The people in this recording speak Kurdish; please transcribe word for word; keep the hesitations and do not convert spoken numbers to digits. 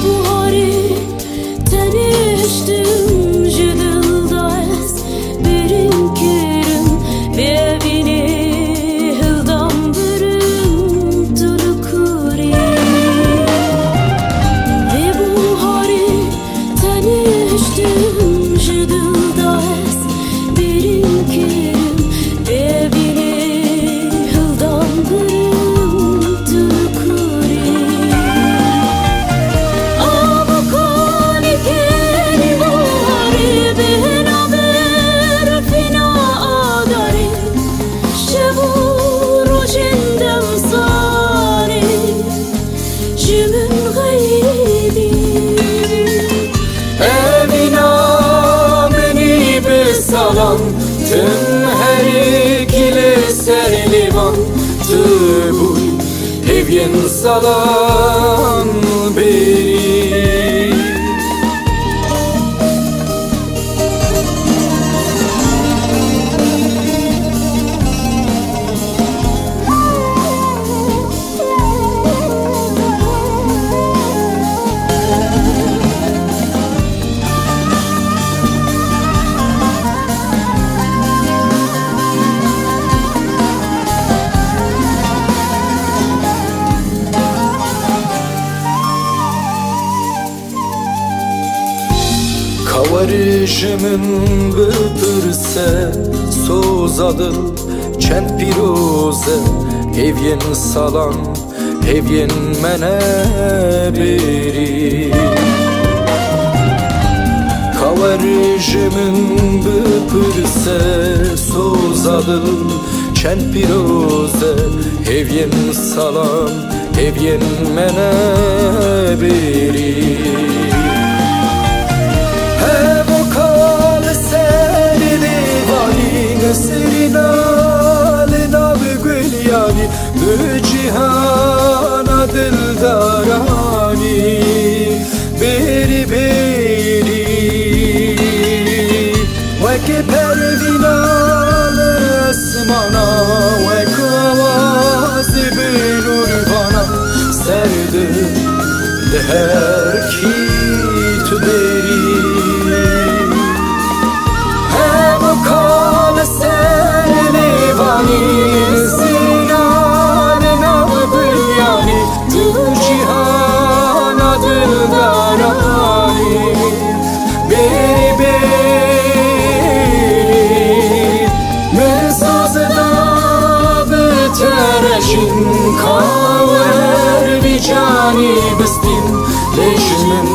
Buharê teniştim ji dilda ez, birin kirim bêvînê hildan birim tu li kurî. Vê buharê teniştim ji dilda ez, birin kirim bêvînê hildan birim tu kurî. Ava kalî kêlî buharê bêhna berfîna adarê. Şev û rojên demsarê ji min xeyidî. Evîna min î bi salan tim herikî li ser lêvan tu bûyî hêviyên salan bêrî. Ka wer ji min bipirse, soza dil çend pîroz e, hêviyên salan, hêviyên me ne bêrî. Ka wer ji min bipirse, soza dil çend pîroz e, hêviyên salan, hêviyên me ne bêrî. Hevoka li ser lêvanî, nesrîna li nav gulyanî, di cîhana dildaranî bêrî bêrî. Weke pervîna li esmana, wek awazê binûrvana, ser di li her kî tu bêrî. Hevoka li ser lêvanî, nesrîna li nav gulyanî, di cîhana dildaranî bêrî bêrî. Min soz da bi te re jîn, ka wer vî canî bistîn, lê ji min